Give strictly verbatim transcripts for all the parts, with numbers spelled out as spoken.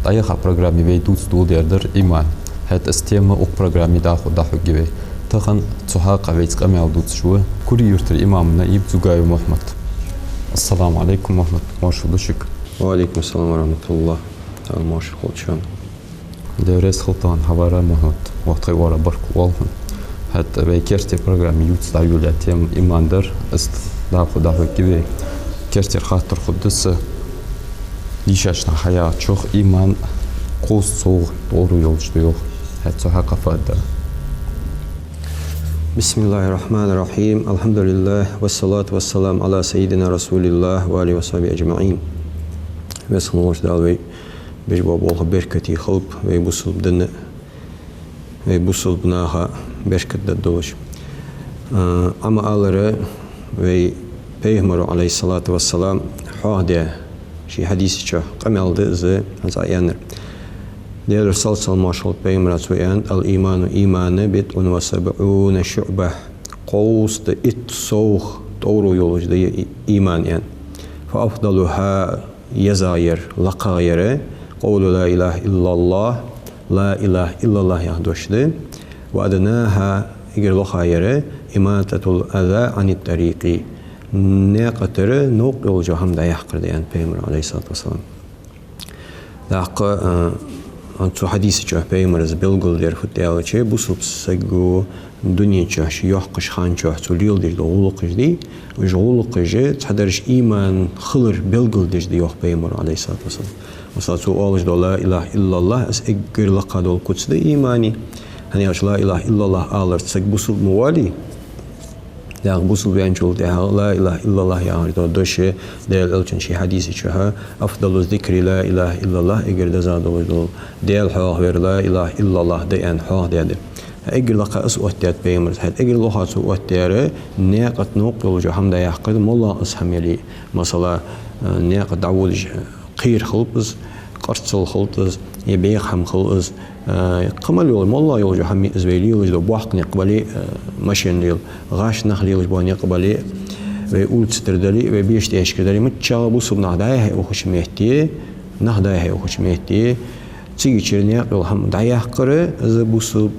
ДӀаяхача программе вай дувца доладаьр дар иман. ХӀаьта из тема укх программе дӀахо дӀахьоргья вай. Тахан цу хьакъехьа вайца къамаьл дувцаш ва Кури-Юртара имам наиб Дзугаев Мухьмад. Ассаламу Ӏалайкум, Мухьмад, моаршал да шуга. Ва Ӏалайкум ассалам ва рахьматуллахӀ. Дала моаршал хилда шоана. Даьла раьза хилва тахан хьаварах, Мухьмад. Вахтхай вара баркал оал хьона. ХӀаьта вай керттера программе ювца дӀайолаяь тема иман дар, из дӀахо дӀахьоргья вай. Керттера хаттар хургда са, дийшача наха хьаяхачох, иман кхузткъа совгӀа тӀовра йолаш да йоах. ХӀаьта цу хьакъехьа фу аргда? بسم الله الرحمن الرحيم. الحمد لله والصلاة والسلام على سيدنا رسول الله وآله وصحبه أجمعين. Веза хинна волча Дала вай беш бола болх беркате хилба, вай бусалба дина, вай бусалба наха беркат даргдолаш. А, Ӏа ма аллара, вай Пайхамара, Ӏалайхи ссалату вассалам, хьоахадаь ший хьадиса чу къамаьл да из, хӀанз Ӏа аьннар. Даьла Расула, саллаллахӀу Ӏалайхи ва саллам, Пайхамара цо аьннад: الإيمان, иман, بضع وسبعون شعبة, кхузткъа итт совгӀа тӀовра йолаш да и-, иман, аьнна. فأفضلها, езагӀъяр, лакхагӀъяр, قول لا إله إلا الله, لا إله إلا الله яха дош да. وأدناها, эггара лохагӀъяр, إماطة الأذى عن الطريق, наькъа тӀара новкъа йолаш йола хӀама дӀаяккхар да, аьннад Пайхамара, Ӏалайхи ссалату вассалам. ТӀаккха, а, цу хьадиса чу Пайхамара белгалдаьр фуд аьлча, бусалба саго дунен чу ше йоаккхача хана чухь цо леладеш дола гӀулакхаш да, уж гӀулакхаш цхьадараш иман хилар белгалдеш да йоах Пайхамара, Ӏалайхи ссалату вассалам. Масала, цо оалаш дола لا إله إلا الله, из эггара лакха дола куц да имана. ХӀана аьлча لا إله إلا الله аларца саг бусалба ма валий. ТӀаккха бусалба ваьнначул тӀехьагӀа لا إله إلا الله яхаш дола дош, Даьла Элчано ший хьадиса чухь: أفضل الذكر لا إله إلا الله, эггара дезагӀа долаш дола Даьла хьоахавар لا إله إلا الله да, аьнна, хьоахадаьд. Эггара лакха из оттадаьд Пайхамара. ХӀаьта эггара лоха цо оттадаьр наькъа тӀа новкъа йолаш йола хӀама дӀаяккхар да, моллагӀа из хӀама яле а. Масала, наькъа тӀа дӀаводаш кхера хилба из, къарцал хилда из, е бӀеха хӀама хилда из, а, кхы мел йола, моллагӀа йолаш йола хӀама я из вай лелаш дола, боккха никъ бале а, машен лела, гӀаш нах лелаш бола никъ бале а, вай улица тӀара дале а, вай беша тӀехьашкара дале а, миччахьа бусалба нах дӀаяхьа ухача метте, нах дӀаяхьа ухача метте, цигачара наькъа йола хӀама дӀаяккхар, из бусалба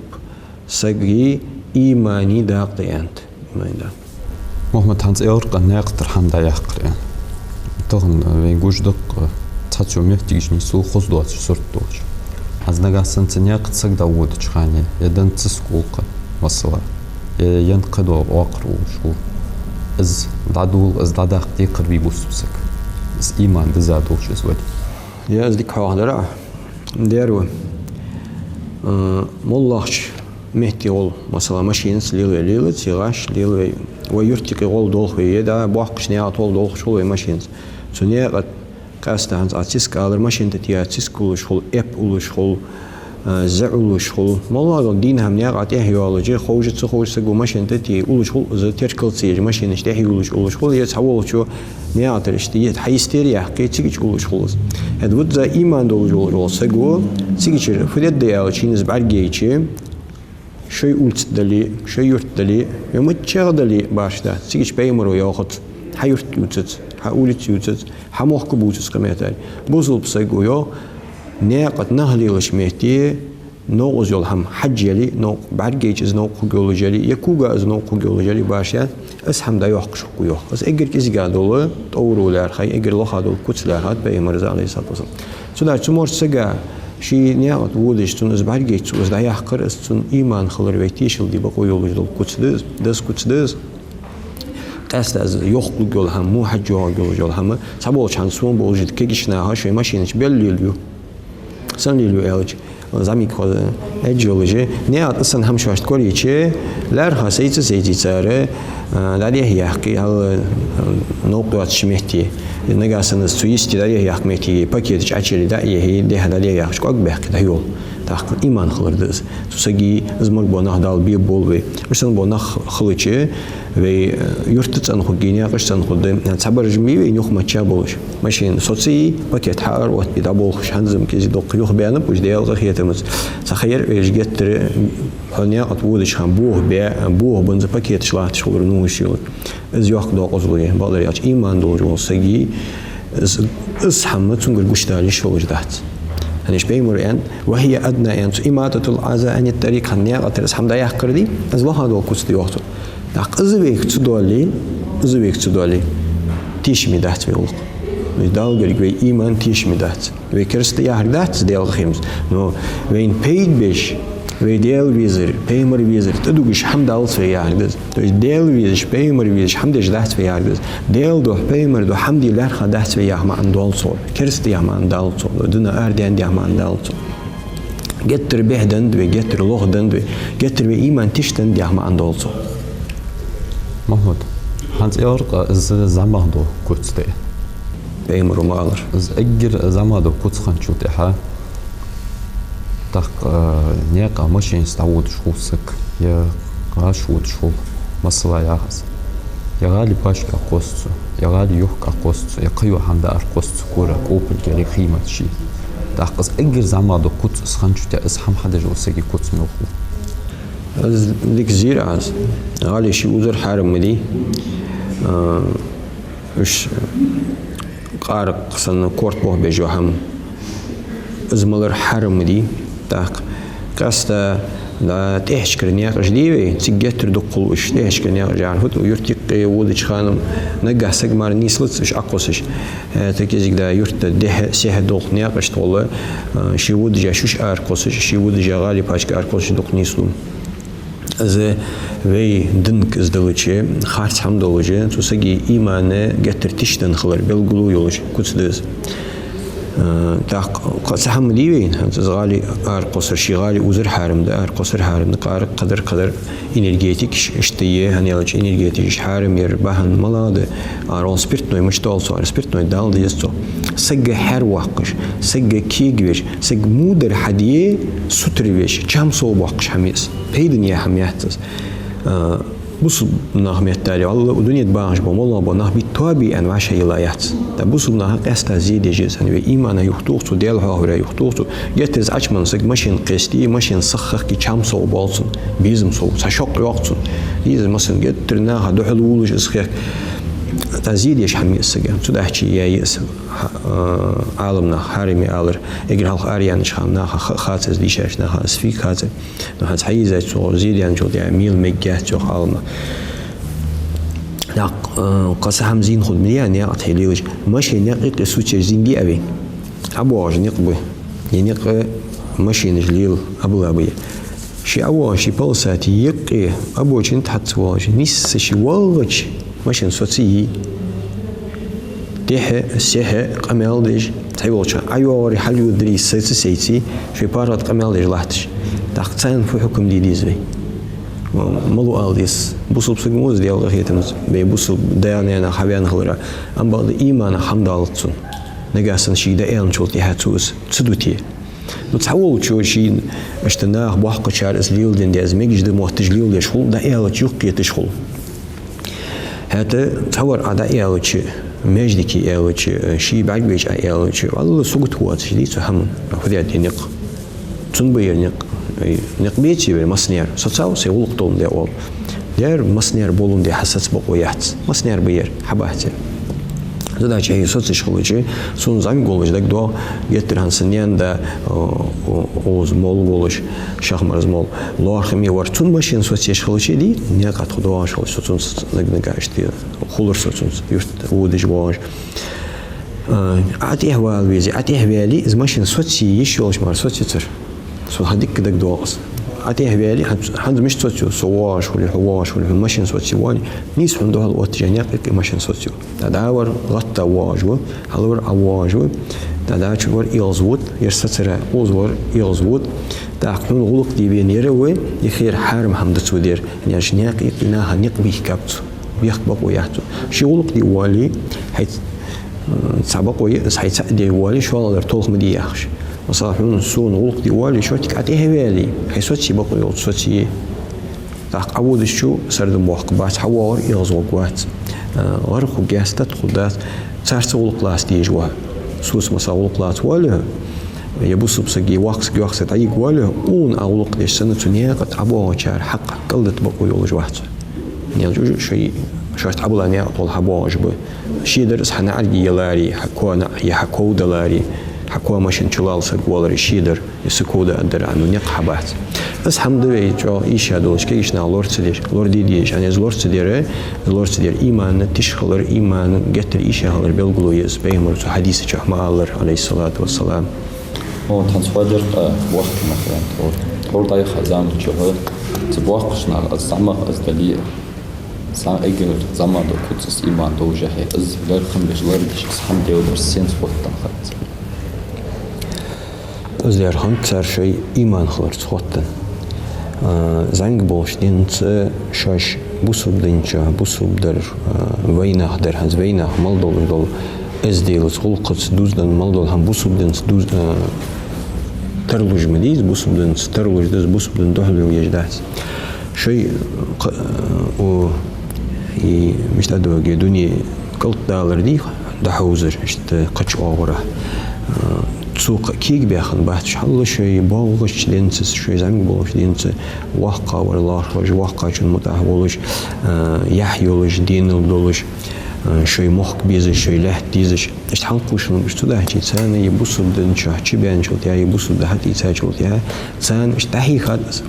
сага имана дакъа да, аьннад. Имана дакъа. Мухьмад, хӀанз аьлар-кх наькъа тӀара хӀама дӀаяккхар, аьнна. Тахан вайна гуш да-кх цхьацца моттигаш нийслу хоза доацаш сурт долаш. ХӀанз нагахьа санна цу наькъа тӀа саг дӀаводача хана, е дӀа цу саго, масала, е, е кхыдола оакхар волаш хул, из дӀадола, из дӀадаккха декхарийла бусалба саг, из иман дизза долаш из вале? Е, из дика хьоахадаьр Ӏа. Дера ва. Э, моллагӀча метте гӀолла, масала, машенаца лела вай, лелац е гӀаш, лела вай, вай юрта юкъе гӀолла долх вай, е дӀа боккхача наькъа тӀа гӀолла долхаш хул вай машенаца. Цу наькъа тӀа къаьстта, хӀанз Ӏа циска алар, машен тӀа тӀа циска уллаш хул, эп уллаш хул, э, зӀе уллаш хул. МоллагӀа дола дийна хӀама наькъа тӀа тӀехьайоалаш, ховш а ца ховш а саго машен тӀа тӀа уллаш хул, из теркал ца еш, машенаш тӀехьайоалаш уллаш хул, е цхьаволчо наькъа тӀара иштта е хьайистера яьккхе, цигача уллаш хул из. ХӀаьта визза иман долаш вола саго, цигачара фу дергда аьлча, шийна из бӀаргайча, шоай улица дале а, шоай юрт дале а, е миччахьа дале а башха дац. Цигача Пайхамара йоахац: хьа юрт ювцац, хьа улица ювцац, хьа мохк бувцац, кхыметтел. Бусалба саго, йоах, наькъа тӀа нах лелача метте, новкъа из йола хӀама хьаж яле а, новкъа бӀаргайча из новкъа хургйолаш яле а, е кога из новкъа хургйолаш яле а, башха дац, из хӀама дӀайоаккхаш хургва, йоах. Из эггара кӀезига дола тӀовро лаьрхӀай, эггара лоха дола куц лаьрхӀад Пайхамара, Ӏалайхи ссалату вассалам. Цудухьа цу морча сага ший наькъа тӀа водаш, цунна из бӀаргайча, цо из дӀаяккхар, из цун иман хилар вай тешал де бокъо йолаш дола куц да из, деза куц да из. Къаьстта из йохкалургйола хӀама, во хьаж йоагӀаргйолаш йола хӀама, цхьаболча, хӀанз сона бовзаш да, кагийча наха шоай машенаш белла лелаю. Сенна лелаю аьлча, зӀамига хоза, эджа йолаш, наькъа тӀа из санна хӀама шоашта корайича, лаьрхӀа сайца-сайца цар, а, дӀадехьа яьккхе, хьал, а, новкъа доацача метте, нагахьа санна из цу йисте дӀадехьа яьккха метте, пакеташ Ӏочуйилле дӀа а яхье, дехьа дӀадехьа яьккхача кӀоаг баьккхе дӀайоал. ТӀаккха иман хилар да из. Цу сага из морг бола нах Дала бе болба вай. Уж санна бола нах хилча, вай, э, юрт а цӀена хургья, наькъаш а цӀена хургда. Цхьабараш ма бий вайна юхамаччахьа болаш. Машен соцае, пакет хьаароттабе дӀаболхаш, хӀанз-м кӀезига-дукха юхабаьннаб уж, Даьла къахетамца. Цхьа ха яр вай уж геттара, хьо наькъа тӀа водача хана бохабе, бохабенна пакеташ латташ хулар, нувхаш хилар. Из йоккха докъазло я, бакъдар аьлча, иман долаш вола сага из, из хӀама цунгара гучадала йиш йолаш дац. ХӀана аьлча пайхамара аьннад: «وهي أدنى», аьннад цо, «إماطة الأذى عن الطريق», хӀана наькъа тӀара из хӀама дӀаяккхар дий, из лохагӀа дола куц да йоах цо. ТӀаккха из вайга ца доале, из вайга ца доале, тешаме дац вай гӀулакх. Вай Далла гарга вай иман тешаме дац. Вай кераста яхар дац Даьла къахетамца, но вайна пайда беш, вай Даьла везар, пайхамар везар тӀадугаш хӀама далац вай яхар да из. То есть Даьла везаш, пайхамар везаш хӀама деш дац вай яхар да из. Даьла духьа, пайхамара духьа хӀама де лаьрхӀа дац вай яха маӀан доал цо. Кераста яха маӀан доал цо. Дина арадаьнна яха маӀан доал цо. Геттара бӀехденнад вай, геттара лохаденнад вай, геттара вай иман тишденнад яха маӀан доал цо. Махьмуд, хӀанз аьлар-кх из зӀамагӀа дола куц да. Пайхамара ма аллара. Из эггара зӀамагӀа дола куц хинначул тӀехьагӀа, тӀаккха, э, наькъа машенаца дӀаводаш хул саг, е гӀаш водаш хул, масала яхаш. Е гӀали пачка Ӏокхосс цо, е гӀали юхк Ӏокхосс цо, е кхыйола хӀама дӀаӀаркхосс цо, кора, кӀопалг, е рехимат ший. ТӀаккха из эггара зӀамагӀа дола куц из хинначул тӀехьагӀа, из хӀама хьадеш волча сага куц мел хул? Из дика зийр Ӏа из. ГӀали ший узар хьарам ма дий. А, уж къаракъ санна корта бохабеш йола хӀама. Из малар хьарам ма дий. ТӀаккха къаьстта, да, тӀехьашкара наькъаш дий вай, цига геттара дукха хул уж. ТӀехьашкара наькъаш яхар фуд, юрта юкъе водача хана наггахьа саг мара нийслац уж Ӏокхоссаш. Э, тӀаккха кӀезига, да, юрта дехьа-сехьа долча наькъашта гӀолла, э, ше водаш я шуш аракхоссаш, ше водаш я гӀали пачка аракхоссаш дукха нийслу. Из вай динага из далча, харц хӀама долаш, цу сага иман геттара тишденна хилара белгало йолаш куц да из. Э, тӀаккха кхы цхьа хӀама дий вай, хӀанз из гӀали аракхоссар, ший гӀали узар хьарам да, аракхоссар хьарам да, къаракъ, кхыдар, кхыдар, энергетикаш, иштта е, хӀана аьлча энергетикаш хьарам яра бахьан малагӀа да, ара он спиртной мича доал цо, ара спиртной дала деза цо. Саг хьарвоаккхаш, саг кегавеш, саг мудар хьаде сутара веш, чам совбоаккхаш хӀама я из. Пайдане хӀама яц из. А, бусалба нах меттаре, валлахӀи, дунен тӀа багӀаш бола, моллагӀа бола нах битта тоабе аьнна вӀашагӀъелла яц. ТӀаккха бусалба наха къаьстта зе деш я из, хӀана вай имана юхатох цо, Даьла хьоахавара юхатох цо. Геттара из Ӏочумена саг машен кхести, машен сахахке, чам совбоал цунна, безам сов, цхьа шокъ йоаккх цунна. Из массане геттара наха духьала вувлаш из хехк. ТӀаккха зе деш хӀама я из сага. Цудухьа яьй из, хьа-, а, Ӏаламнаха хьарам я алар. Эггара хьалха араяьннача хана наха ха-, хацар из, дийшача наха из фу я хацар. Но хӀанз хьайийзача цо зе даьнначул тӀехьагӀа мел мегаргьяц йоах Ӏаламнаха. ТӀаккха, э, кхы цхьа хӀама зийна хургда мел наькъа тӀа хье лелаш. Машен никъ юкъе сацаш зийна дий Ӏа вайна? ДӀабоагӀаш никъ ба. Е никъ машенаш лела абала ба е. Ше ӀавоагӀаш ший полосати юкъе, обочина тӀа хьа ца воагӀаш, нийсса ше воагӀача машен соцае йий? Дехьа, сехьа къамаьл деш, цхьайолча хана ӀайоагӀаре хьалйоддаре сеца, сеце, шоай паргӀата къамаьл деш латташ. ТӀаккха царна фу хьукам де деза вай? Малув ала деза? Бусалба саг ма ва из, Даьла къахетамца, вай бусалба даь-наьнах хьавена хилара, амма бакъда иманах хӀама далац цунна. Нагахьа санна шийга дӀааьнначул тӀехьагӀа цо из ца дите. Ну, цхьаволчо шийна, иштта наха боккхачар из леладенна деза, мегаш да мотташ леладеш хул, дӀааьлча юхакхеташ хул. ХӀаьта цхьавар Ӏа дӀааьлча, маьждиге аьлча, ший бӀаргавайча Ӏа аьлча, валлахӀи, сагота воацаш дий цу хӀаман, хӀаьта никъ. Цунна ба ер никъ. Ай, никъ беций вай массане а? Соцав сай гӀулакх доландаь оал. Дера массане а боландаь хьасоца бокъо яц. Массане а ба ер, хьабац ер. Задача хье соцаш хилча, сона зӀамига волаш дагадоагӀа, геттара хӀанз са наьна-да, о, о, укхаза молла волаш, Шахмарза молла, лоархӀаме вар, цун машен соцаеш хилча дий, наькъа тӀа тхо доагӀаш хилча, со цунца наг-нагахьа иштта хулар со цунца, юрта водаш воагӀаш. А, Ӏа тӀехьавала везе, Ӏа тӀехьаваьле, из машен соцае йиш йолаш мара соцацар. Сона хьадикка дагадоагӀа из. Ӏа тӀехьаваьле, хӀанз, хӀанз мишта соцаю, со воагӀаш хуле, хьо воагӀаш хуле, хьона машен соцае воале, нийсса хьона духьала отташ я наькъа юкъе машен соцаю. ДӀадавар гӀатта воагӀаш ва, хьалвар Ӏа воагӀаш ва, дӀадахача вар эгӀазвод, ер сацара укхаза вар эгӀазвод. ТӀаккха хьона гӀулакх де вена ер ва, е хӀара хьарам хӀама да цо дер, хӀана аьлча наькъа юкъе наха никъ бийхкаб цо. Бехк бокъо яц цо. Ше гӀулакх де воале, хьай, м, цхьа бокъо я из, хьай цаӀ де воале, шоллагӀдар толха ма де яхаш. Масала, хьона сона гӀулакх де воале, шоттиг Ӏа тӀехьаваьле, хьай соцае бокъо йолча соцае. ТӀаккха Ӏаводачо сардам боаккхаргбац, хьавоагӀар эгӀазваргвац. А, гӀар хургьяц, тата хургдац. Царца гӀулакх лаца дезаш ва хьо. Соца, масала, гӀулакх лаца воале хьо, е бусалба саг, е воккха саг, йоккха саг дӀайига воале хьо, укхунна Ӏа гӀулакх деш санна, цу наькъа тӀа ӀабоагӀачар хьакъ кӀалдита бокъо йолаш вац хьо. Нелж уже шоай, шоашта Ӏабала наькъа тӀа хьабоагӀаш ба. Шедар из хьа наӀарга яларе, хьа ков-, е хьа ков даларе, Хьакоа машен чу лалла саг воаллар, из ше дар, из са коа да аргдар, ну, никъ хьа бац. Из хӀама да вай чӀоагӀа ийша долаш, кегийча наха лора ца деш, лораде дезаш, хӀана аьлча лора ца дар, лора ца дар иман тиша хилар, иман геттара ийша хилар белгало я из, пайхамара цу хьадиса чу ма аллара, Ӏалайхи ссалату вассалам. О, тхьанца хьоадир-кх боккхий нах, тхьовра дӀаяхача заман чухь цу боккхийча наха из зӀамагӀа из дале а, цхьа эггара зӀамагӀа дола куц из иман долаш хиле а, из лерхӀам беш, лорадеш, из хӀама делларца сенца хоттаденна хет? Из лерхӀам цар шоай иман хиларца хоттаденна. А, зӀамига болча денца шоаш бусалба дина чу, бусалба дар, а, вайнаьха дар, хӀанз вайнаьха мел долаш дола эзделаца, гӀулакхаца дувзаденна мел дола хӀама бусалба динца дувз-, а, тарлуш ма дий из, бусалба динца тарлуш да из, бусалба дина духьал йолаш дац. Шоай кха-, о, и мишта да вай дуне кӀалтӀадалар дий, дӀахьовзар, иштта кхыча оагӀорахьа. А, цу кхы кегабаьхка бац уж хьалла шоай боагӀача денца, шоай зӀамига болча денца, воккхагӀвар лоархӀаш, воккхачун мутӀахьа волаш, а, яхь йолаш, денал долаш, а, шоай мохк безаш, шоай лаьтта дезаш. Иштта хьалкхувш хиннаб уж. Цудухьа царна из бусалба дина чу чубаьнначул тӀехьагӀа, из бусалба ди хьатӀаийцачул тӀехьагӀа, царна иштта дӀахьийхад из.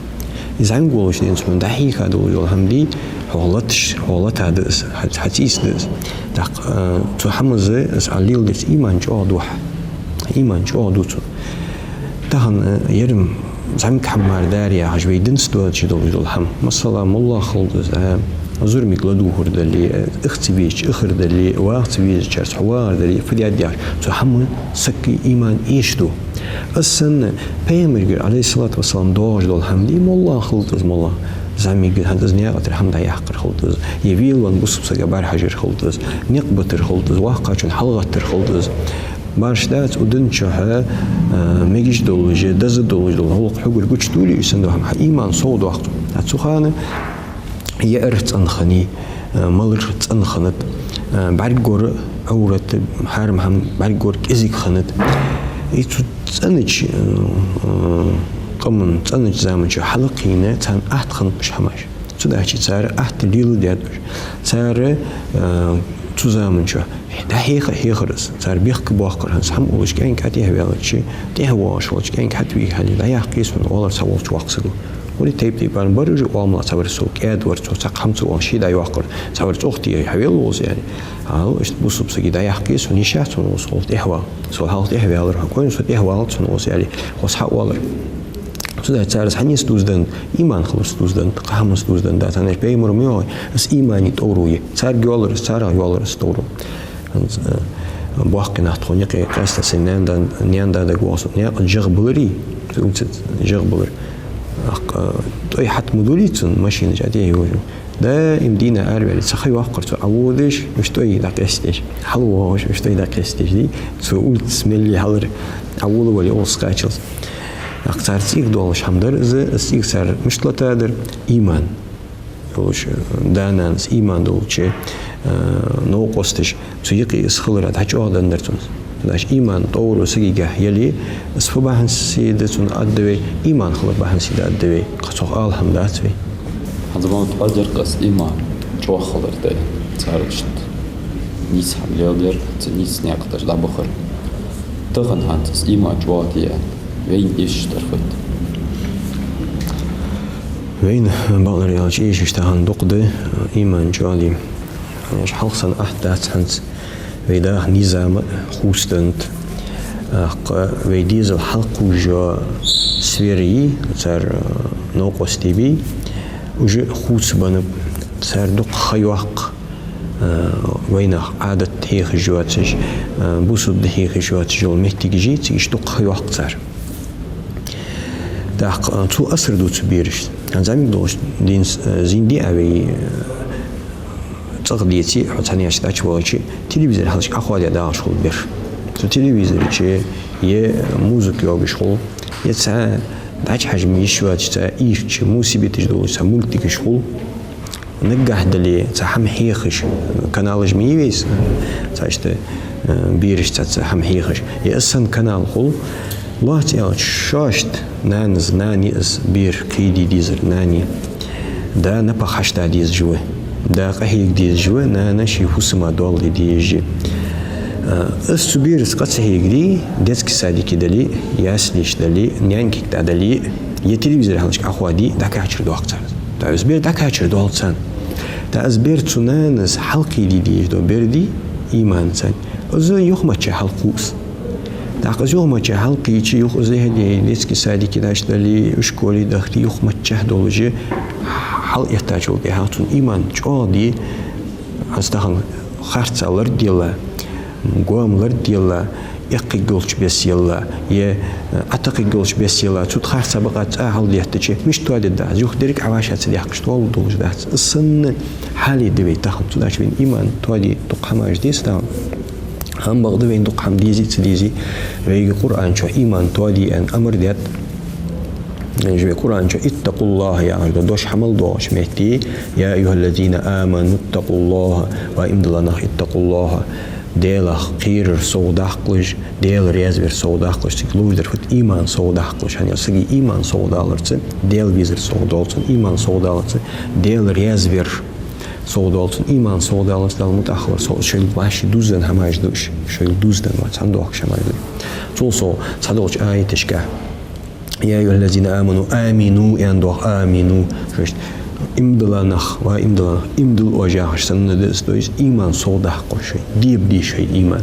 Из зӀамига волча денца хьона дӀахьийха долаш дола хӀама дий, хьох латаш, хьох лата да из, хьа-, хьа цӀийца да из. ТӀаккха, а, цу хӀаманца из Ӏа леладерца иман чӀоагӀа дохь. Иман чӀоагӀа ду цун. Тахан, а, ер-м зӀамига хӀама мара дар яхаш, вай динца доацаш долаш дола хӀама. Масала, моллагӀа хилда из, а, зурмиг ладувгӀар дале, а, ихца везача ихар дале, ваха ца везачарца хьо вагӀар дале, фу даьд яхаш, цу хӀаман сага иман эшаду. Из санна, пайхамарагара, Ӏалайхи ссалату вассалам, доагӀаш дола хӀама дий, моллагӀа хилда из, моллагӀа, зӀамига, хӀанз из наькъа тӀара хӀама дӀаяккхар хилда из, е велавенна бусалба сага бӀарахьажар хилда из, никъ битар хилда из, воккхачун хьалгӀаттар хилда из. Башха дац, укх дина чухь, а, мегаш долаш, деза долаш дола гӀулакх хьогара гучадоале, из санна дола хӀама, хьа иман совдоаккх цо. А цу хана яар цӀена хиннай, а, малар цӀена хиннад, а, бӀаргагора Ӏоврат, хьарам хӀама бӀаргагора кӀезига хиннад. Из цу цӀенача, а, а, къаман цӀенача заман чу хьалкхийна, царна атта хиннаб уж хӀамаш. Цудухьа цар атта леладаьд уж. Цар, а, цу заман чу дӀахьеха а хьехар из. Цар бехк боаккхар, хӀанз хӀама уллаш кӀаьнк ӀотӀехваьлча, тӀехвоагӀаш волча кӀаьнк хьатӀавийха хьале, дӀаяккхий сона, оалар цхьаволча воккха саго. Вале, тайп-тайпара бар уж, оамал цхьавар со кӀаьда вар, цо цхьаккха хӀама ца оалаш, ше дӀайоаккхар, цхьавар цӀогӀа тӀехьавелла ва из, яьннай. Ала, иштта бусалба сага дӀаяккхий сона, йиш яц хьона укхаза хьалха тӀехвала. Со хьалха тӀехваьлар хьо, кхоана со тӀехвалац хьона укхаза, яьннай, хьо цхьа оалар. Цудухьа цар из хьанца дувзаденна, иман хиларца дувзаденна, кхы хӀаманца дувзаденна дац. ХӀана аьлча пайхамара ма йоахий, из имана товр я. Царга йоаллар из, царех йоаллар из товр. ХӀанз, э, боккхий нах тхона юкъе къаьстта, сай наьна-да, наьна-да дагавоагӀа сона, наькъа чу жагӀа баларий, улица чу жагӀа балар. ТӀаккха, э, тӀой хьатӀа ма дулий цун, машина чу тӀехьа йолаш. Даим дийнахьа араваьле, цхьа ха йоаккхар цо, Ӏоводаш, уж тӀой дӀакъестадеш. ХьалвоагӀаш, уж тӀой дӀакъестадеш, дий? Цу улицаца мел хьалара Ӏовола вале, укхаза кхаччалца. ТӀаккха цар цӀийх долаш хӀама дар из, из цӀийх цар мишта латадар? Иман. Йолаш, да-нанас иман долча, а, новкъосташ, цу юкъе из хилар дӀачӀоагӀденнадар цунца. Цудухьа иман тӀовр ва сагагахь яле, из фу бахьанца да цунна аргда вай, иман хилар бахьанца да аргда вай, кхы цох ала хӀама дац вай. ХӀанз мо тхьовра деркъас иман чӀоагӀа хилар да, цар иштта нийса хӀама леладер, цу нийса наькъа тӀа дӀабахар. Тахан хӀанз из иман чӀоагӀа де, вайна эшаш дар фуд? Вайна, бакъдар аьлча, эшаш тахан дукха да, иман чӀоагӀа де. Хьалха санна атта дац хӀанз вай даха низам а хувцаденнад. ТӀаккха вай дезал хьалкхувш йола сфера йий, цар, а, новкъостий бий, уж хувцабеннаб, цар дукха ха йоаккх, а, вайнаьха Ӏадат хьехаш йоацаш, а, бусалба ди хьехаш йоацаш йола моттигаш йий, цига уж дукха ха йоаккх цар. ТӀаккха, а, цул асар ду цу берашта. ХӀанз зӀамига долча денз, а, зийна дий Ӏа вай, а, цӀагӀа деце, хьо цхьанне яхача дӀачувоагӀача, телевизор хьалхашка Ӏохоадаь дагӀаш хул бераш. Цу телевизора чу е музыка йоагаш хул, е цхьа дӀачухьажа йиш йоацаш цхьа ийрча, мусибаташ долаш цхьа мультикаш хул. Наггахьа дале, цхьа хӀама хьехаш, каналаш ма йий вайца, цхьа иштта, э, бераш цхьацца хӀама хьехаш. Е из санна канал хул, лоацца аьлча, шоашта, нанас, нана я из бер кхийде дезар, нана я. Да напагӀа хьашта дезаш ва, да къахьега дезаш ва, нана ший фусам-м доал де дезаш я. Из цу бераца къа ца хьегарий, детский садике дале, яслеш дале, нянькега тӀа дале, е телевизор хьалхашка Ӏохоаде, дӀакхачар дохк цар. ТӀаккха из бер дӀакхачар долча царна. ТӀаккха из бер цу нанас хьалкхийде дезаш дола бер дий, иман царна. Из юхамаччахьа хьалкхувс. ТӀаккха из юхамаччахьа хьалкхийча, юха из хьаде детский садике дӀачу дале, школе дахте, юхамаччахьа долаш хьалъэттачул тӀехьагӀа цун иман чӀоагӀа дий, аз тахан харцахьа лард елла, гоама лард елла, эккхийгӀолча беса елла, е, э, ӀатакхийгӀолча беса елла, цу тӀа харцахьа бакъахьа цӀа хьалдеттача, мишта тоадергда из, юха деррига Ӏа вӀашагӀ ца даьккхача, тоалургдолаш дац. Из санна хьале да вай тахан, цудухьа вайна иман тоаде дукха хӀамаш деза тахан. ХӀама бакъда вайна дукха хӀама дезе а ца дезе, вайга Къуръан чу иман тоаде аьнна амар даьд. Вай Къуръан чу «اتقوا الله» яхаш да, дош хьа мел доагӀача метте: «يا أيها الذين آمنوا اتقوا الله», ва иман дилла нах, «اتقوا الله», Даьлах кхерар совдаккхалаш, Даьла раьзавар совдаккхалаш, цига лувш дар фуд, иман совдаккхалаш. ХӀана аьлча сага иман совдаларца, Даьла везар совдоалаш цун, иман совдаларца, Даьла раьзавар совдоалаш цун, иман совдаларца, Далла мутӀахьа хилар со-, шоайла вӀаши дуздаь хӀамаш да уж, шоайла дуздаь ва цхьана дохкаш хӀамаш да. Цул совгӀа цхьадолча аяташка: «يا أيها الذين آمنوا آمنوا», аьнна доагӀа, «آمنوا». Шоашта иман дилла нах, ва иман дилла нах, иман дилла оаш яхаш санна да из, то есть иман совдаккха шоай, дебаде шоай иман.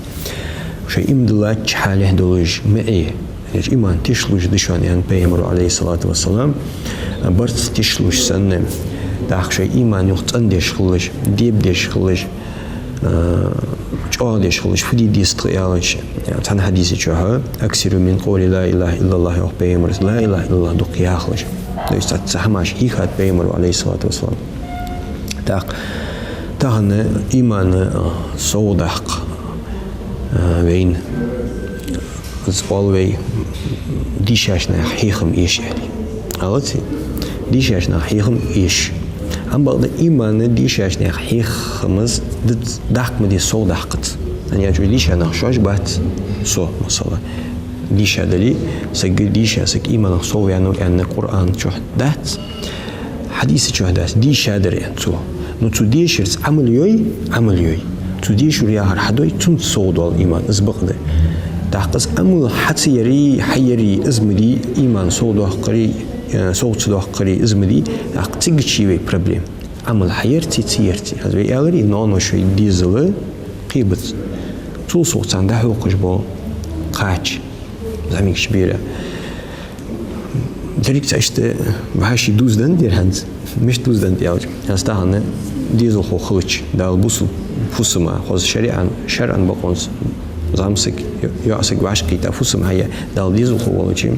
Шоай иман диллача хьале долаш ма Ӏе, иман тишлуш да шоана, аьннад Пайхамара, عليه الصلاة والسلام, барзкъа тишлуш санна. ТӀаккха шоай иман юха цӀендеш хилалаш, дебадеш хилалаш, э, чӀоагӀдеш хилалаш, фу де деза тха аьлча, цхьан хьадиса чу: «أكثروا من قول لا إله إلا الله», йоах Пайхамара, «لا إله إلا الله» дукха яхалаш. То есть цхьацца хӀамаш хьийхад Пайхамара, عليه الصلاة والسلام. ТӀаккха тахан иман, э, совдаккха, э, вайна. Из оал вай дийшача наха хьехам эш аьле. Алаци? Дийшача наха хьехам эш. Амма бакъда иман дийшача наха хьехамца дац, даккха ма деза, совдаккхац. ХӀана аьлча дийша нах шоаш бац, со, масала. Дийша дале, саг дийша, саг иманах совваьннав аьнна Къуръан чу дац. Хьадиса чу дац, дийшадар аьннад цо. Ну, цо дешарца Ӏамал йой, Ӏамал йой. Цо дешар яхар хьадой, цунца совдоал иман, из бакъда. ТӀаккха из Ӏамал хьа ца яри, хьа яри, из ма дий, иман совдоаккхари, э, сов ца доаккхари, из ма дий, тӀаккха цигача я вай проблема. Ӏамал хьаярций, ца ярций. Аз вай аьлар, ноаной шоай дезала кхебац. Цул совгӀа царна дӀахьокхаш бола кхача, зӀамигача бера. Деррига цхьа иштта вӀаши дуздаь дар хӀанз. Мишта дуздаь аьлча, аз тахан дезалхо хилча, Дала бусалба фусам, хоза шариӀан, шарӀан бокъонца зӀамсаг, йоӀсаг вӀашагӀкхийтта фусам хьаяь, Дала дезалхо волча,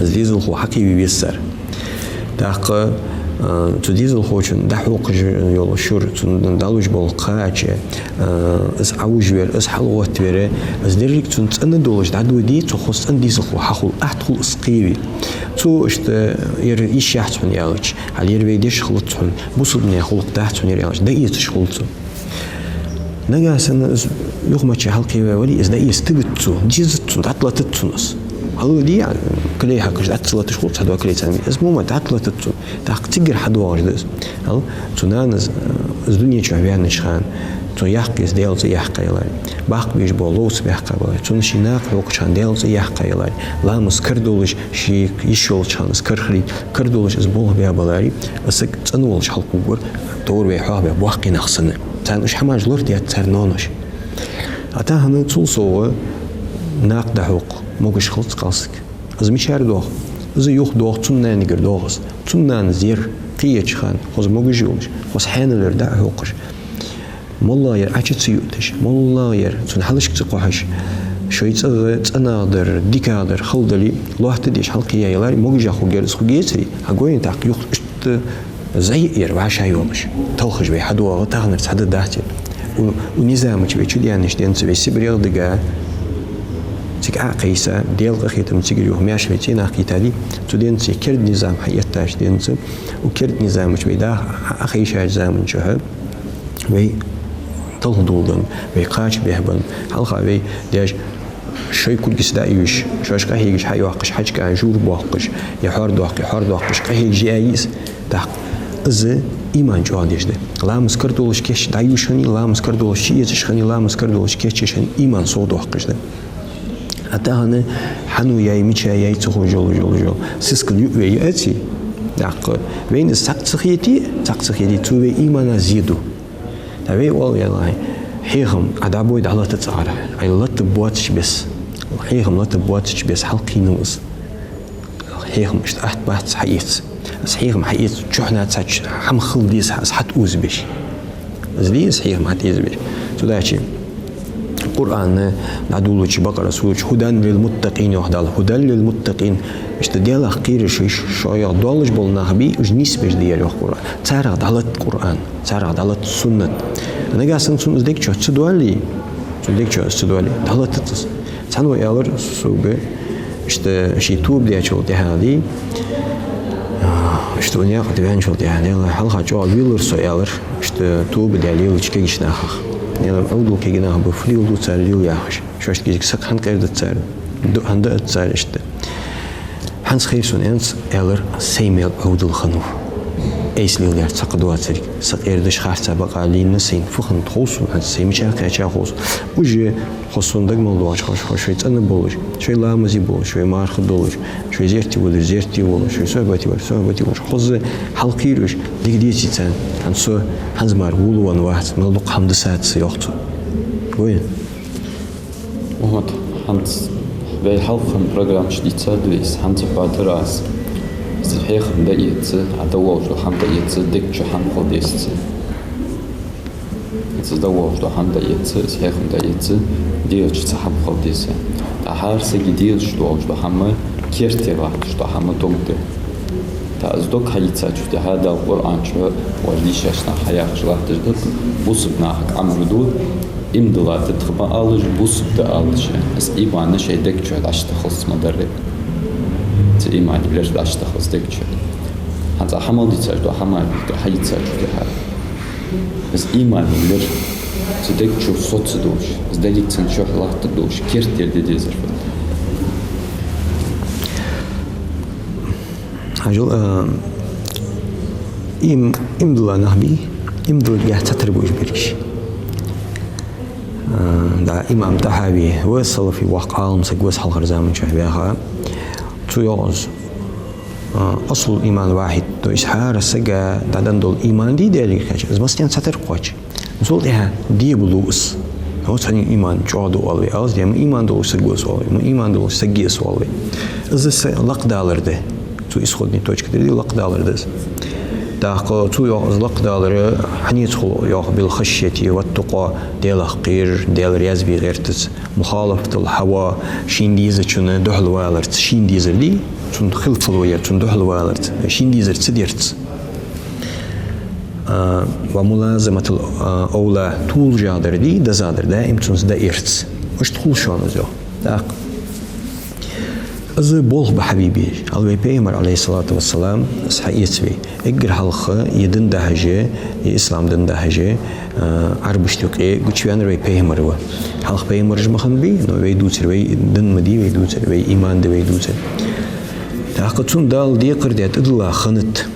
из дезалхо хьакхеве веза цар. ТӀаккха, а, цу дезалхочун дӀахьокхаш йола шура, цунна дӀалуш бола кхача, а, из Ӏовужавар, из хьалгӀоттавар, из деррига цунна цӀена долаш дӀадоде, цо хоза цӀена дезалхо хьахул, атта хул из кхеве. Цо иштта, ер йиш яц хьона аьлча, хьал ер вай деш хилац хьона, бусалба наьха гӀулакх дац хьона ер аьлча, дӀаэцаш хул цо. Нагахьа санна из юхамаччахьа хьалкхеваь вале, из дӀаэца стигац цо, дезац цунна, дӀатӀалатац цунна из. Хьалваде, а, клей хьакхаш, дӀа ца латаш хул, цхьа дола клей цхьана. Из мо ма дӀатӀалатац цунна. ТӀаккха цигара хьадоагӀаш да из. Хьал, цу нанас, э, из дунен чу ваьннача хана, цо яьккхай из Даьла цӀи яьккха яларе. Баккха беш бола ловца баьккха баларе. Цунна ший накха хьокхача хана Даьла цӀи яьккха яларе. Ламаз кара долаш, ший йиш йолча хана из кара хилийта, кара долаш из болх баь баларе, из саг цӀена волаш хьалкхувргвар, товр вай хьоахабаь боккхий нах санна. Царна уж хӀамаш лорадаьд цар ноаноша. А тахан цул совгӀа накха дӀахьокха могаш хилац кхалсаг. Из мичара доагӀа? Из юха доагӀа, цун нанагара доагӀа из. Цун нана зер кхиеча хана, хоза могаш йолаш, хоза хьаьнала дӀа а хьокхаш. МоллагӀа яр Ӏочу ца ютташ, моллагӀа яр цун хьалхашка ца кхухьаш, шоай цӀагӀа цӀенагӀдар, дикагӀдар хала дале, лоаттадеш хьалкхеяь яларе, могашагӀа хургьяр из, хургьецаре, хьагойн тӀаккха юха иштта зӀамига яр вӀашагӀйолаш. Талхаш вай хьадоагӀа, таханарца хьадаь дац ер. У, у низама чу вай чуденнаш денз вай СибрегӀа дигача, цига Ӏокхайса, Даьла къахетамца цигара юха маьрша вай цӀенагӀа кхийтаде, цу денз, керда низам хьаэттача денз, у керда низама чу вай дӀа-, Ӏокхайшача заман чухь вай талхадоладенна, вай кхача бехбенна, хьалха вай даьша шоай кулгаца дӀа а ювш, шоаш къахьегаш хьайоаккхаш, хьачкъаьна жур боаккхаш, е хьор доаккхе, хьор доаккхаш, къахьегаш яьй из, тӀаккха из иман чӀоагӀдеш да. Ламаз кара долаш кийчъе дӀаювш хиннай, ламаз кара долаш чуэцаш хиннай, ламаз кара долаш кийчъеш хиннай, иман совдоаккхаш да. А тахан хьан ва яй, мича яй ца ховш йола, йола, йола. Сискал юъ ве яций? ТӀаккха вайна из цхьаккха ца хете, цхьаккха ца хете, цу вай имана зе ду. ТӀаккха вай оал, яллахӀи, хьехам, Ӏа дӀабой, дӀалатта цӀагӀара. Ӏай латта боацача беса. Хьехам латта боацача беса хьалкхийнав из. Хьехам иштта атта бац хьаэца. Из хьехам хьаэца, чухьнахьа цхьа хӀама хила деза хьа, из хьатӀаозабеш. Из дий из хьехам хьатӀаозабеш. Цудухьа Къуръан дӀадоладича, Бакъара сурача, «هدى للمتقين» йоах Дала. «هدى للمتقين». Иштта Даьлах кхераш, шоайх доаллаш бола нах бий, уж нийсбеш да ер, йоах Къуръан. Царех дӀалатта Къуръан, царех дӀалатта суннат. Нагахьа санна цунна из дег чу ца доалле, цун дег чу из ца доалле, дӀалатта цо из. Цхьанне аьлар сога, иштта ший тоба даьчул тӀехьагӀа дий, иштта укх наькъа тӀа ваьнначул тӀехьагӀа, Даьла, хьалха чӀоагӀа вийлар со, аьлар, иштта тоба даь лелача кагийча нахах. Даьла, Ӏовдал кагий нах ба, фу леладу цар, лела яхаш. Шоашта кӀезига саг хӀана къердац цар, ду-, хӀана даьд цар иштта. ХӀанз хайра сона, аьннад цо, аьлар, сай мел Ӏовдал хиннав. Айса лелаяр цхьаккха доацилга. Са къердаш харца бакъахьа лийннай сайна, фу хиннад хов сона, хӀанз сай мича кхаьча хов сона. Уже хоза сона дага мел доагӀаш, хоза, хоза шоай цӀена болаш, шоай ламазе болаш, шоай марха долаш, шоай зерате воалаш, зерате волаш, шоай сохьбате воалаш, сохьбате волаш. Хоза хьалкхийра уж, дика деций царна, хӀанз со, хӀанз мара волавенна вац, мел дукха хӀама дисад са, йоах цо. Гой? Вот, хӀанз вай хьалха программаш дийцад вай, хӀанз хаттар аз. Из хьехам дӀаэца, Ӏа дӀаволлаш дола хӀама дӀаэца, дег чу хӀама хила дезац. Из дӀаволлаш дола хӀама дӀаэца, из хьехам дӀаэца, дегӀа чу цхьа хӀама хила деза. ТӀаккха хӀара сага дегӀа чу долаш дола хӀама, керте латташ дола хӀама дог да. ТӀаккха из дог хьаийцачул тӀехьагӀа Дала Къуръан чу, вай дийшача наха хьаяхаш латташ да, бусалба нахага амар ду, иман дилла да тха ма алалаш, бусалба да алалаш. Из иман шоай дег чу дӀачутохалца ма дарра. Цу имана лерхӀа дӀачутохалца дег чу. ХӀанз хьа мел дийцача, хьа мел хьаийцача тӀехьа. Из иман лерхӀа цу дег чу соцадолаш, из дегага цун чухь латтадолаш, керттера де дезар фуд? Хьажал, а, им-, иман дилла нах бий, иман дилларгахьа цхьатарра ба уж берригаш. А, да, имам ТӀахьави ва, салафий воккха Ӏалам саг ва, хьалхарча заман чухь ваьха. Цо йоах из, а, «أصل الإيمان واحد», то есть хӀара сага дӀаденна дола иман дий Даьлага кхаьча, из массанена цхьатарра кхоач. Цул тӀехьа дебалу из. Хьо цхьанне иман чӀоагӀа да оал вай, алз де, ма иман долаш саг ва из оал вай, ма иман долаш саг я из оал вай. Из са лакхдалар да. Цу исходный точка тӀера лакхдалар да из. ТӀаккха цо йоах из лакхдалар хьанца хул, йоах, «بالخشية والتقى», Даьлах кхерар, Даьла раьза ве гӀертац, «مخالفة الهوى», шийна дезачунна духьалваларца, шийна дезар дий, цунна хилаф валар, цунна духьалваларца, шийна дезар ца дарца. А, «وملازمة الأولى», тулжагӀдар дий, дезагӀдар, даим цунца дӀаэрца. Иштта хул шоана из, йоах. ТӀаккха из болх ба хьабийбе. Хьажал, вай Пайхамар, عليه الصلاة والسلام, из хьаэца вай. Эггара хьалха из дин дахьаш, из ислам дин дахьаш, а, Ӏарбашта юкъе гучаваьннар вай Пайхамар ва. Хьалха пайхамараш ма хиннабий, но вай дувцар, вай дин ма дий вай дувцар, вай иман да вай дувцар. ТӀаккха цунна Дала декхар даьд, тӀадилла хиннад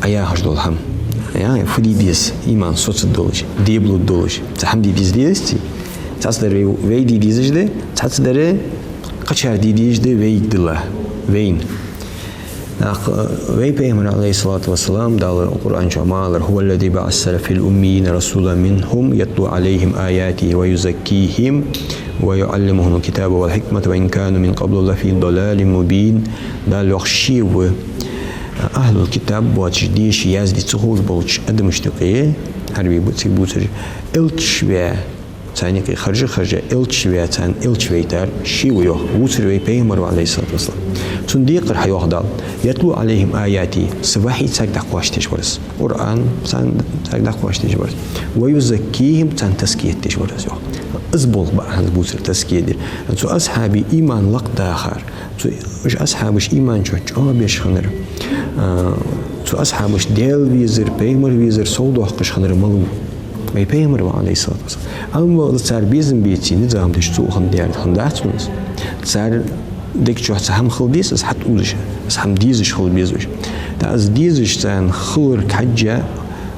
Ӏа яхаш дола хӀама. Я, фу де деза, иман соцаргдолаш, дебалургдолаш. Цхьа хӀама де деза дезаций? Цхьаццадар вай, вай де дезаш да, цхьаццадар кхычар де дезаш да, вайга дилла, вайна. ТӀаккха вай Пайхамар, عليه الصلاة والسلام, Дала Къуръан чу ма аллара: «هو الذي بعث في الأميين رسولا منهم يتلو عليهم آياته ويزكيهم ويعلمهم الكتاب والحكمة وإن كانوا من قبل لفي ضلال مبين». Дала йоах, ше ва ахӀлул-китаб боацаш, деша, язде ца ховш болча адамашта юкъе, Ӏарбий ба цига бувцараш, элча ваь, царна юкъе харжа-харжа, элча ваь, царна элча вайтар ше ва, йоах, вувцар вай Пайхамар ва, عليه الصلاة والسلام. Цун декхар хьа, йоах Дала: «يتلو عليهم آياته», са вахьи царга дӀакхоачадеш вар из. Къуръан царна, царга дӀакхоачадеш вар из. «ويزكيهم», царна тазкият деш вар из, йоах. Из болх ба хӀанз бувцар, тазкият дар. Цу асхьабий иман лакхдахар, цу, уж асхьабаш иман чу чӀоагӀа беш хиннар, а, цу асхьабаш Даьла везар, Пайхамар везар совдоаккхаш хиннар малав? Вай Пайхамар ва, عليه الصلاة والسلام. Амма цар безам беце, низам деш цо хинна даьр хиннадац вайна из. Цар дег чу цхьа хӀама хила деза, из хьатӀаозаш, из хӀама дезаш хила беза уж. ТӀаккха из дезаш царна хиларга хьежжа,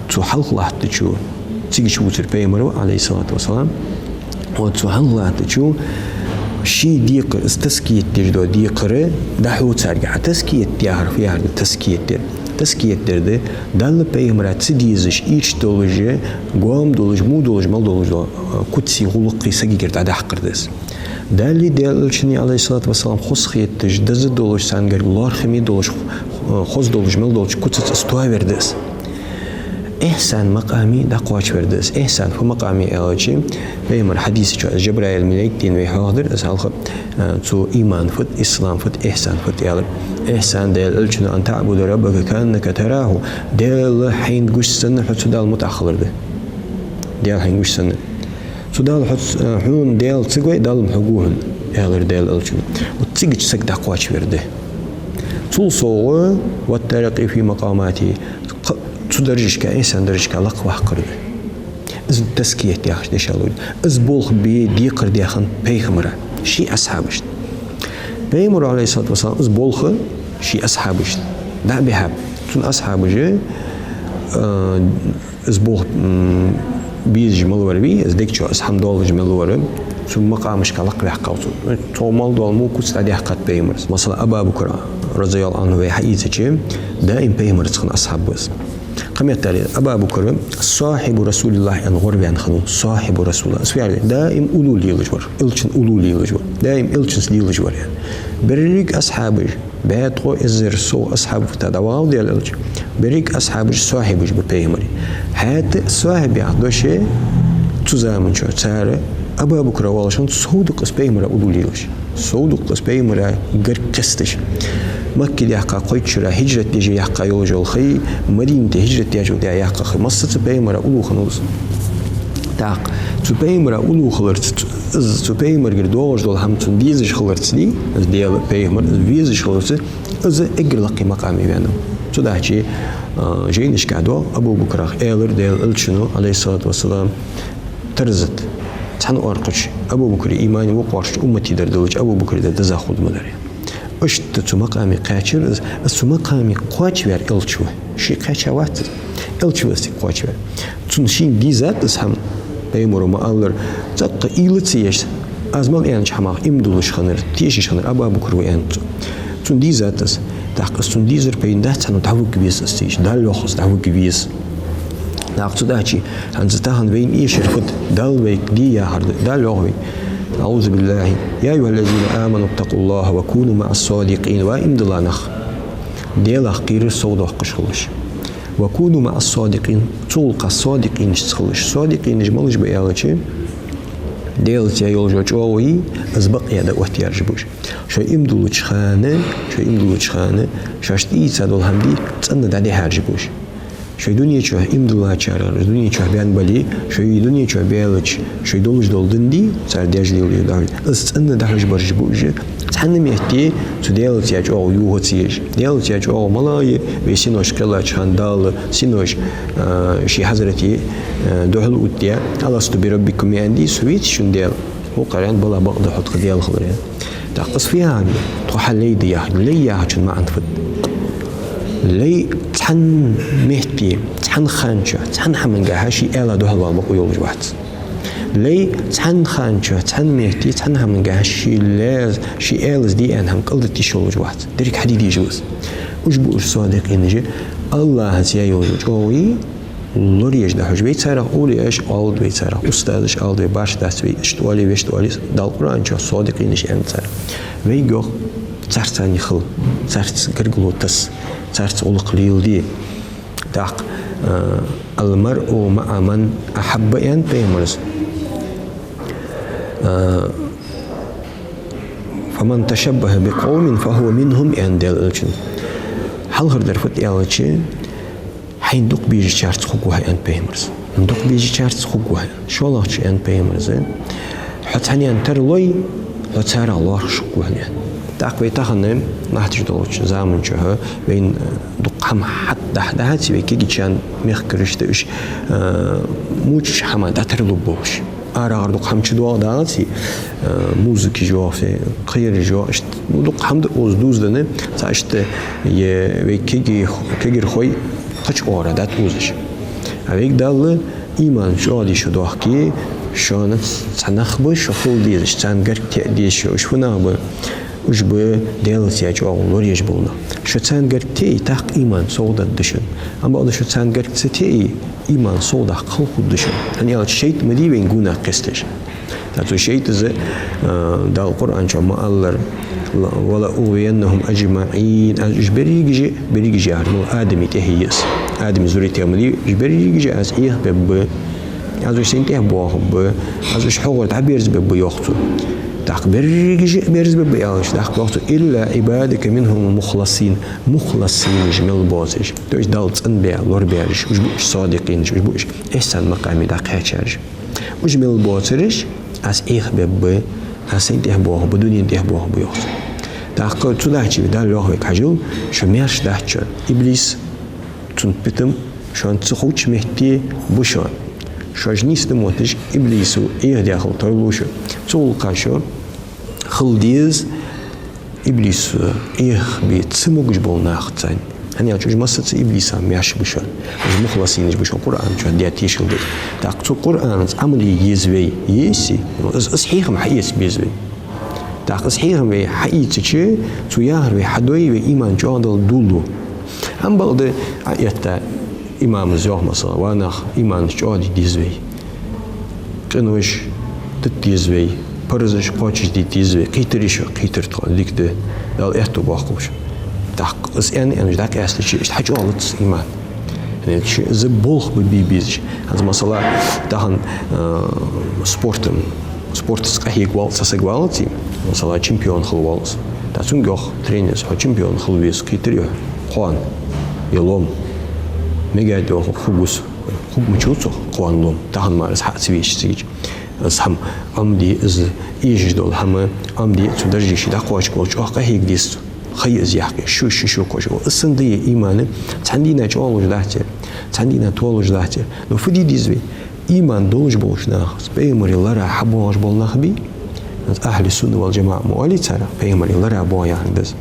Цу хьалха латтачо, цига чу вувцар пайхамар ва, Ӏалайхи ссалату вассалам, вот цу хьалха латтачо ший декхар, из тазкият деш дола декхар дӀахьу царга. Хьа тазкият яхар фу яхар да, тазкият дар. Тазкият дар да, Далла, пайхамара ца дезаш, ийрча долаш, гом долаш, во долаш, мел долаш дола, э, куций, гӀулакхий сагагара дӀадаккхар да из. Даллеи Даьла Элчаннеи, Ӏалайхи ссалату вассалам, хоза хеташ, деза долаш, царгара лоархӀаме долаш, хоза долаш, мел долча куцаца из тоавар да из. Ихьсан макъаме дӀакхоачавар да из. Ихьсан фу макъам я аьлча, пайхамара хьадиса чу, из Жабраил малайк денна вай хьоахадаьр, из хьалха, а, цо иман фуд, ислам фуд, ихьсан фуд аьлар. Ихьсан, Даьла Элчано: «أن تعبد ربك كأنك تراه». Даьла хьайна гуш санна, хьо цу Далла мутӀахьа хилар да. Даьла хьайна гуш санна. Цу Далла хьо ц-, э, хьона Даьла ца гой, Далла-м хьога ва хьона, аьлар Даьла Элчано. Вот цига чу саг дӀакхоачавар да. Цул совгӀа: «والترقي في مقاماته». Кх-, цу даржашка, Ӏийсан даржашка лакхваккхар да. Из тазкият яхача дешал луд. Из болх бе декхар даь хиннад пайхамара ший асхьабашта. Пайхамара, Ӏалайхи ссалату вассалам, из болх ший асхьабашта дӀа а бихьаб, цун асхьабаша, э, из болх, м, безаш мел вар вий, из дег чу из хӀама долаш мел вар, цу макъамашка лакхваьккхав цо. Цо мел дола во куц дӀадаьккхад пайхамара. Масала, Абу Бакр, разияллаху Ӏанху, вай хьаийцача, даим пайхамарца хинна асхьаб ва из. Кхы меттел, Абу Бакр «صاحب رسول الله» аьнна гӀорваьнна хиннав, «صاحب رسول الله». Из фу яхар да, даим уллув лелаш вар, Элчан уллув лелаш вар, даим Элчанца лелаш вар аьнна. Берригаш асхьабаш, бӀаь ткъо эзар сов асхьаб вита дӀавахав Даьла Элча. Берригаш асхьабаш сохьибаш ба пайхамара. ХӀаьта сохьиб яха дош, цу заман чу цар Абу Бакр волаш хиннад сов дукха из пайхамара уллув лелаш. Сов дукха из пайхамара гарга кхесташ. Макка даьккха кхойтта шера хӀижрат деш яьккха йолаш йола ха, Мадинате хӀижрат даьчул тӀехьа яьккха ха. Массаза цу пайхамара уллув хиннав из. ТӀаккха цу пайхамара уллув хиларца, цу, из цу пайхамарагара доагӀаш дола хӀама цунна дезаш хиларца, из Даьла пайхамар, из везаш хиларца, из эггара лакхе макъаме ваьннав. Цудухьа, а, жайнашка доагӀа Абу Бакрах аьлар Даьла Элчано, Ӏалайхи ссалату вассалам, таразат, цхьан оаркхача Абу Бакра иман, вокх оаркхача уммата дар далча Абу Бакра дар деза хургда ма дарий. Иштта цу макъаме кхаьчар из, из цу макъаме кхоачаваьр Элча ва. Ше кхаьча вац из. Элча ва из цига кхоачаваьр. Цунна шийна дийзад из хӀама. Пайхамара ма аллара, цӀаккха уйла ца еш, аз мел аьннача хӀамах иман дуллаш хиннар, тешаш хиннар Абу Бакр ва аьннад цо. Цунна дийзад из. ТӀаккха из цунна дийзар пайда дац, хӀана, дӀавига веза из цига, Далла йоах из, дӀавига веза. ТӀаккха цудухьа хӀанз тахан вайна эшар фуд, Далла вайга де яхар да, Далла йоах вайга. أعوذ بالله. «يا أيها الذين آمنوا اتقوا الله وكونوا مع الصادقين». Ва иман дилла нах, Даьлах кхера, совдоаккхаш хилалаш. «وكونوا مع الصادقين», цул кхы содикъинашца хилалаш. Содикъинаш малаш ба аьлча, Даьлаца яь йола чӀоагӀо, из бакъ яь дӀаоттаераш ба уж. Шоай иман дуллача хана, шоай иман дуллача хана, шоашта ийца дола хӀама дий, цӀена дӀадихьараш ба уж. Шоай дуне чу иман диллачарах, дуне чу баьнна бале, шоай дуне чу баьлча, шоай долаш дола дин дий, цар деш лелаю дӀахьош, из цӀена дӀахьош бараш ба уж. Цхьанне метте цу Даьлаца яь чӀоагӀо юха ца еш. Даьлаца яь чӀоагӀо мала я, вай синош кхеллача хана Дала синош, а, ший хьазрате, а, духьал оттадаь: «ألست بربكم» аьнна дий, со веций шун Даьла? ХӀу къаран бала бакъда хьо тха Даьла хилар. ТӀаккха из фу яхар да? Тхо хьа лай да яхар, лай яхачун маӀан фуд? Лай цхьан метте, цхьан хана чу, цхьан хӀамангахьа ший аьла духьал вала бокъо йолаш вац. Лай цхьан хана чу, цхьан метте, цхьан хӀамангахьа ший лаьз-, ший аьлас де аьнна хӀама кӀалдита йиш йолаш вац. Деррига хьаде дезаш ва из. Уж ба уж содикъинаш, АллахӀаца яь йола чӀоагӀо лораеш дӀахьош. Вай царех овлияаш оалаш да, вай царех устазаш оалаш да, вай башха дац, вай иштта оале, вешта оале, Дала Къуръан чу содикъинаш аьннад цар. Вайга йоах, царца цхьана хила, царца гаргало тасса, царца гӀулакх леладе. ТӀаккха, а, «المرء مع من أحب» аьннад пайхамара. А, «فمن تشبه بقوم فهو منهم» аьннад Даьла Элчано. Хьалхардар фуд аьлча, хьайна дукха безачарца хургва хьо аьннад пайхамара. Дукха безачарца хургва хьо. ШоллагӀчо аьннад пайхамара: хьо цхьаннена тара лой, хьо царех лоархӀаш хургва хьо аьнна. ТӀаккха вай тахан латташ долча заман чу, хьо, вайна дукха хӀама хьатӀадахьа, дахьаций вай кегийчарна, мехкарашта уж, а, мучаш хӀама дӀатарлу болаш. Арахьара дукха хӀама чудоагӀа дагӀаций, а, музыка жохи, кхыяр жохи, иштта, ну, дукха хӀама да укхаза дувзаденна, цхьа иштта, е вай кеги-, кегирхой кхыча оагӀорахьа дӀатӀаозаш. Вайга Дала иман чӀоагӀа дийша дохке, шоана цхьа нах ба шо хила дезаш, царна гарга теа дезаш, уж фу нах ба? Уж ба Даьлаца чӀоагӀа лораеш бола нах. Шо царна гарга теи, тӀаккха иман совдоаккхаргда шун. Амма бакъда шо царна гарга ца теи, иман совдаккха хала хургда шун. ХӀана аьлча шайтӀа ма дий вайна гонахьа кхесташ. ТӀаккха цу шайтӀас, а, Дала Къуръан чу ма аллара: «ولأغوينهم أجمعين». Аз уж берригаш, берригаш яхар ма Адама тӀехьа я из. Адама зуррий тӀехьа ма дий, уж берригаш аз Ӏехабергба. Аз уж Сайна тӀехьа боахаргба. Аз уж хьогӀара дӀаберзабергба, йоах цо. ТӀаккха берригаш а берзабергба аьлча, тӀаккха йоах цо: «إلا عبادك منهم المخلصين». Мухласинаш мел боацараш. То есть Далла цӀенбаь, лорабаьраш. Уж ба уж садикъинаш, уж ба уж ихьсан макъаме дӀакхаьчараш. Уж мел боацараш аз Ӏехабергба, аз Сайна тӀехьа боахаргба, дунен тӀехьа боахаргба, йоах цо. ТӀаккха цудухьа Дала йоах вайга: хьажал, шо маьрша дац шоана. Иблис, цун питам шоана ца ховча метте ба шоана. Шоаш нийсде мотташ Иблисо Ӏехадаь хила тарлу шо. Цу гӀулакха шо хила деза Иблисо Ӏехабе ца могаш бола нахаца. ХӀана аьлча уж массаза Иблиса маьрша ба шоана. Уж мухласинаш ба шоана, Къуръан чу Даьла тешал деш. ТӀаккха цу Къуръанаца Ӏамал е еза вай, езий? Из, из хьехам хьаэца беза вай. ТӀаккха из хьехам вай хьаийцача, цо яхар вай хьадой, вай иман чӀоагӀа дала дуллу. Амма бакъда, Ӏа этта имамас йоах, масала, ва нах, иманаш чӀоагӀа де деза вай. Къинош дита деза вай, парзаш кхоачашде деза вай, кхийтарий шо, кхийтар тхона дика да, Дала аьттув боаккхалба шо. ТӀаккха из аьнна, аьнна, уж дӀакъаьстача, иштта хьачӀоагӀлац иман. ХӀана аьлча из болх ба бе безаш. ХӀанз, масала, тахан, а, спортом, спортаца къахьега вола цхьа саг валаций, масала, чемпион хила воалл из. ТӀаккха цунга йоах тренерас: «Хьо чемпион хила веза, кхийтарий хьо кхоана, е лом?» «Мегаргда, — йоах, — хургва со». Хургвац цох кхоана лом, тахан мара из хьа ца везача цига. Из хӀама Ӏомаде, из эшаш дола хӀама Ӏомаде, цу дарже ше дӀакхоачаргволча чӀоагӀа къахьега деза цо. Ха я из яхке, шу, шу, шу кхоачаш. Из санна да е иман, цхьан дийнахьа чӀоагӀлуш дац ер, цхьан дийнахьа толуш дац ер. Но фу де деза вай? Иман долаш болча нахаца, пайхамара ларахьа хьабоагӀаш бола нах бий? Из ахьли сунна вал жамаӀа ма оалий царех, пайхамара ларахьа боагӀа яхар да из.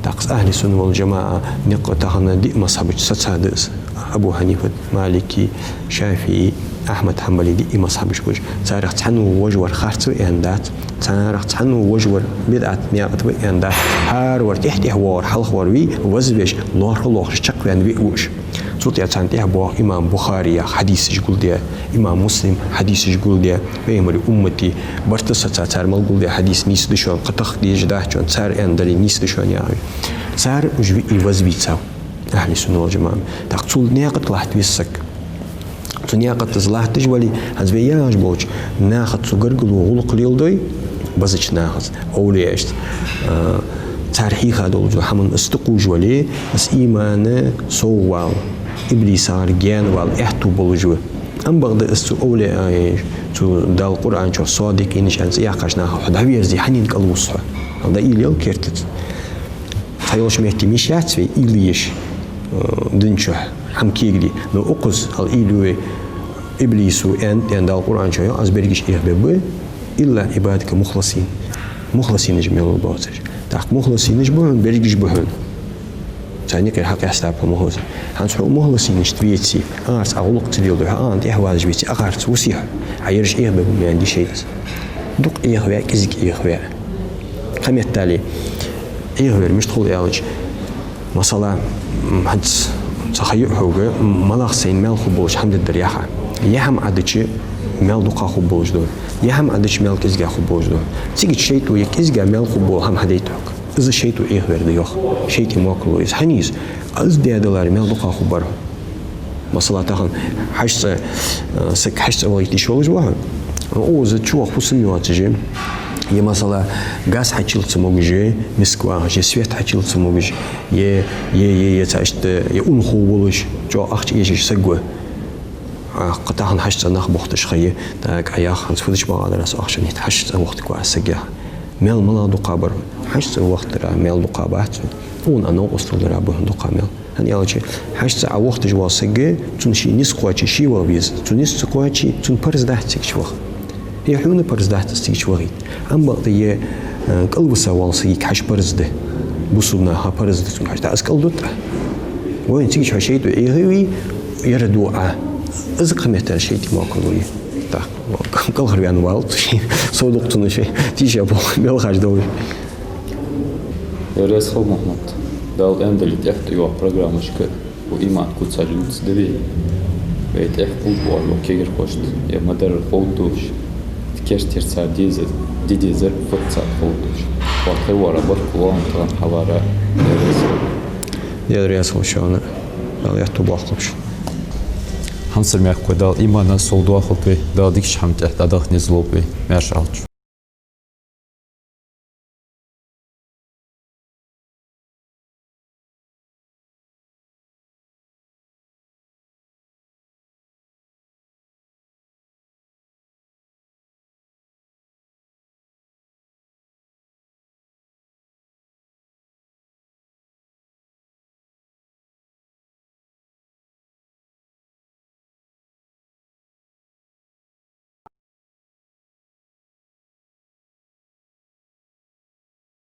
ТӀаккха из ахьли сунна вал жамаӀа никъ тахан диъ мазхӀабача сацад из. Абу Хьанифат, Малики, ШафиӀи, Ахьмад Хьанбали диъ мазхӀабаш ба уж. Царех цхьанне вож вар харц ва аьнна дац. Царех цхьанне вож вар бидӀат, наькъа тӀа ва аьнна дац. ХӀара вар тӀехь-тӀехьа воагӀар, хьалха вар вий, вазвеш, лоархӀа лоархӀаш чакхваьнна виъ ва уж. Цул тӀехьа царна тӀехьа боагӀа имам Бухари яха хьадисаш гулдаь, имам Муслим хьадисаш гулдаь, пайхамара уммата барт а саца цар мел гулдаь хьадис нийса да шоана, кхы тахка дезаш дац шоана, цар аьнна дале нийса да шоана яхаш. Цар уж виъ вазвийцав ахьли сунна вал жамаӀа. ТӀаккха цул наькъа тӀа латта веза саг. Цу наькъа тӀа из латташ вале, хӀанз вай яхаш болча нахаца цо гаргало, гӀулакх леладой, базача нахаца, овлияашца, а, цар хьийха долча хӀаман из тӀакхувш вале, из иман совгӀа вала, иблисагара гаьна вала аьттув болаш ва. Амма бакъда из цу овлияаш, цу Дала Къуръан чу садикъинаш аьнна цӀи яьккхача нахах хьо дӀаверзе, хьанна кӀалвус хьо? Хьо дӀаийлел кертаца. Цхьайолча метте мишта яц вай уйла еш, э, дин чу хӀама кегде. Но укхаза хьал уйла ю вай, иблисо аьннад, аьнна Дала Къуръан чу йоах: «Аз берригаш Ӏехабергба, илла Ӏибадакал мухласин». Мухласинаш мел боацараш. ТӀаккха мухласинаш ба хьона, берригаш ба хьона. Царна юкъера хьакъаьстаб хьо мухласин. ХӀанз хьо мухласинашта веце, акхарца Ӏа гӀулакх ца леладой, хьо Ӏан тӀехьа вазаш веце, акхарца вусий хьо? Ӏа ераш Ӏехабергба ма аьннадий шайтӀас. Дукха Ӏехаваь, кӀезига Ӏехаваь. Кхыметтел Ӏехавар мишта хул аьлча, масала, м, хӀанз цхьа ха я хьога, м, малагӀа сайна маьл хургболаш хӀама дергдар яхаш. Е хӀама Ӏа дича маьл дукха хургболаш да, е хӀама Ӏа дича маьл кӀезига хургболаш да. Цига шайтӀо е кӀезига маьл хургбола хӀама хьадайт хьога. Из шайтӀо Ӏехавар да йоах. ШайтӀа мокроло из. ХӀана из? Из даь даларе маьл дукха хургбар хьона. Масала, тахан хьажцӀа, э, саг хьажцӀа вахийта йиш йолаш ва хьона. Укхаза чувахар фусам йоацаш я. Е, масала, газ хьачул ца могаш я, миска вахаш, е свет хьачул ца могаш, е, е, е, е цхьа иштта, е унахо волаш, чӀоагӀа ахча эшаш саг ва. А, кхы тахан хьажцӀа нах бохийташ ха я, тӀаккха Ӏа яхар, хӀанз фу дича багӀадар аз, ахча нийсса хьажцӀа вахийтаргва аз саг яхаш. Маьл малагӀа дукха бар хьона? ХьажцӀа вахийтара маьл дукха бац хьона. Хьона а новкъостал дара ба хьона дукха маьл. ХӀана аьлча, хьажцӀа Ӏа вахийташ вола саг, цунна ший низ кхоаче ше ваха веза. Цун низ ца кхоаче, цунна парз дац цига чу ваха. Е хьона парз дац из цига чу вахийта. Амма бакъда е, э, кӀалвиса вола сагага хьажа парз да. Бусалба наха парз да цунга хьажа. ТӀаккха из кӀалдут Ӏа. Вайна цига чу хьо шайтӀо Ӏехаве, ер ду Ӏа. Из кхы меттел шайтӀа мокал вуй. Так, кӀалхарваьнна валт ши, сов дукха цунна ши, тийша бо-, белхаш довлий. Раьза хила, Мухьмад. Дала аьннадале, тӀехьа тӀайоагӀача программашка укх иман куцаш ювцаргда вай. Вай тӀехьа кхувргбола кагирхошта, е ма дарра ховргдолаш, керттера цар дезар, де дезар, фуд цар ховргдолаш. Укх тхоай вара баркал ва хьона тахан хьаварах, Даьла раьза хилва. Даьла раьза хилва шоана. Дала аьттув боаккхалба шун. Хьамсара мехкахой, Дала иманах совдоахалда вай, Дала дикача хӀаман тӀа дӀадаха низ лулба вай. Маьрша Ӏалда шо.